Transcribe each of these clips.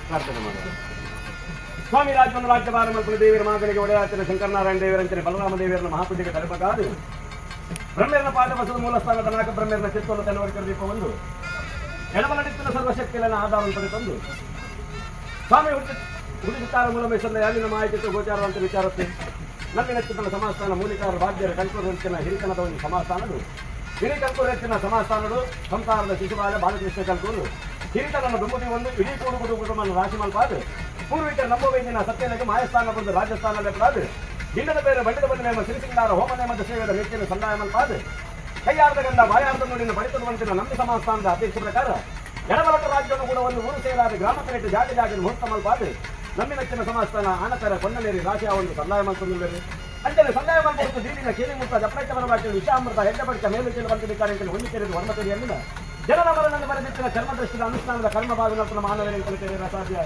ಪ್ರಾರ್ಥನೆ ಮಾಡೋಣ. ಸ್ವಾಮಿ ರಾಜವನ್ನು ರಾಜ್ಯಭಾರ ಮಲ್ಪುನ ದೇವರ ಮಾತನಿಗೆ ಒಡೆಯಾಚನ ಶಂಕರನಾರಾಯಣ ದೇವರಂಚನೆ ಬಲರಾಮ ದೇವರನ್ನ ಮಹಾಪೂಜೆಗೆ ತಲುಪಕಾದು ಬ್ರಹ್ಮೇರನ ಪಾದ ಬಸದ ಮೂಲಸ್ಥಾನದ ನಾಗ ಬ್ರಹ್ಮೇರನ ಚಿತ್ತವನ್ನು ತನವರಿಕರ ದೀಪವನ್ನು ಎಡಬಲಡಿತ್ತಿನ ಸರ್ವಶಕ್ತಿಯನ್ನು ಆಧಾರವನ್ನು ಪಡೆತಂದು ಸ್ವಾಮಿ ಹುಟ್ಟಿ ಹುಡುಗಿತಾರ ಮೂಲಮೇಶ್ವರನ ಯಾಲಿನ ಮಾಹಿತಿ ಗೋಚಾರವಂತ ವಿಚಾರಕ್ಕೆ ನಮ್ಮಿನ ಚಿತ್ತನ ಸಮಾಸ್ಥಾನ ಮೂಲಿಕಾರ ಭಾಗ್ಯರ ಕಲ್ಪವೃತ್ತಿನ ಹಿರಿತನದ ಒಂದು ಸಮಾಸ್ಥಾನದು ಹಿರಿ ಕಲ್ಪವೃತ್ತಿನ ಸಮಾಸ್ಥಾನಡು ಸಂಸಾರದ ಶಿಶುಬಾಲ ಬಾಲಕೃಷ್ಣ ಕಲ್ಕೂರು ಹಿರಿತನನ್ನು ದುಂಬುದಿ ಒಂದು ಇಡೀ ಕೂಡು ಕುಟುಂಬ ಕುಟುಂಬನ ರಾಶಿ ಮಲ್ಪಾದು ಪೂರ್ವಿಕರ ನಂಬುವೈದಿನ ಸತ್ಯನಗೆ ಮಾಯಸ್ಥಾನ ಬಂದು ರಾಜಸ್ಥಾನ ಲೆಪ್ಪಡಾದು ಗಿಂಡದ ಬೇರೆ ಬಂಡಿದ ಬಂದ ನೇಮ ಸಿರಿಸಿಂಗಾರ ಹೋಮ ನೇಮದ ಸೇವೆದ ಮೆಚ್ಚಿನ ಸಂದಾಯ ಮಲ್ಪಾದು ಕೈಯಾರ್ದ ಗಂಧ ಬಾಯಾರ್ದ ನುಡಿನ ಬಡಿತದ ವಂತಿನ ನಂಬಿ ಸಮಾಸ್ಥಾನದ ಅಪೇಕ್ಷೆ ಪ್ರಕಾರ ಎಡಬಲಟ ರಾಜ್ಯವನ್ನು ಕೂಡ ಒಂದು ಊರು ಸೇರಾದ ಗ್ರಾಮ ಕರೆಕ್ಟ್ ಜಾಗ ಜಾಗ ಮುಹೂರ್ತ ಮಲ್ಪಾದು ನಂಬಿ ನಚ್ಚಿನ ಸಮಾಸ್ಥಾನ ಆನಕರ ಕೊನ್ನಲೇರಿ ರಾಶಿಯ ಒಂದು ಸಂದಾಯ ಮಲ್ಪಂದುಳ್ಳೇರಿ ಅಂಚನೆ ಸಂದಾಯ ಮಲ್ಪೊತ್ತು ದೀಡಿನ ಕೇಳಿ ಮುತ್ತ ಜಪ್ರೈತ ಬರಬಾಟಿ ವಿಷಾಮೃತ ಹೆಡ್ಡ ಬಡಿತ ಮೇಲು ಕೇಳು ಬಂತಿದ್ದಾರೆ ಅಂತ ಒಂದು ಕೇಳಿದ ವರ್ಮತೆರಿಯಲ್ಲಿನ ಜನನ ಮರಣನ್ನು ಬರೆದಿತ್ತಿನ ಚರ್ಮದೃಷ್ಟಿದ ಅನುಷ್ಠಾನದ ಕರ್ಮ ಭಾಗನರ್ತನ ಮಾನವರಿಗೆ ಕಲಿತೇವೆ ಸಾಧ್ಯ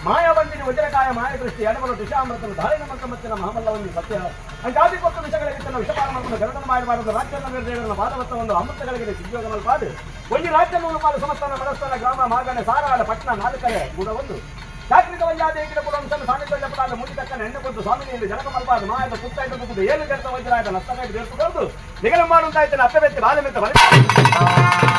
ಮಾಯಾವಂತಿನ ವಜ್ರಕಾಯ ಮಾಯದೃಷ್ಟಿ ಎಡಬಲ ವಿಷಾಮೃತನ ಧಾರಿಣ ಮಂತ್ರ ಮತ್ತಿನ ಮಹಾಮಲ್ಲ ಒಂದು ಸತ್ಯ ಅಂಟಾದಿ ಕೊಟ್ಟು ವಿಷಗಳಿಗೆ ವಿಷಪಾನ ಮಲ್ಪನ ಗರುಡನ ಮಾಡಬಾರದು ರಾಜ್ಯನ ದೇವರನ್ನ ಪಾದವತ್ತ ಒಂದು ಅಮೃತಗಳಿಗೆ ಸಿದ್ಯೋಗ ಮಲ್ಪಾದು ಒಂದು ರಾಜ್ಯ ನೂಲು ಪಾಲು ಸಮಸ್ಥಾನ ಮನಸ್ಥಾನ ಗ್ರಾಮ ಮಾಗಣೆ ಸಾರಾಳ ಪಟ್ನ ನಾಲ್ಕರೆ ಕೂಡ ಒಂದು ಚಾಕ್ರಿಕ ವಲ್ಯಾದ ಏಕಿನ ಕೂಡ ಅಂಶನ ಸಾನ್ನಿಧ್ಯ ಪಡಾದ ಮುಡಿ ತಕ್ಕನ ಹೆಣ್ಣು ಕೊದ್ದು ಸ್ವಾಮಿನಿಯಲ್ಲಿ ಜನಕ ಮಲ್ಪಾದ ಮಾಯದ ಸುತ್ತ ಇದ್ದು ಏಳು ಗಂಟೆ ವಜ್ರಾಯದ ನಷ್ಟಕಾಯಿ ಬೇರ್ಪುಕೊಂಡು ನಿಗಲ ಮಾಡುವಂತಾಯ್ತಾನೆ ಅಪ್ಪೆ ಬೆತ್ತಿ ಬಾಲೆ ಮೆತ್ತ ಬಲಿ.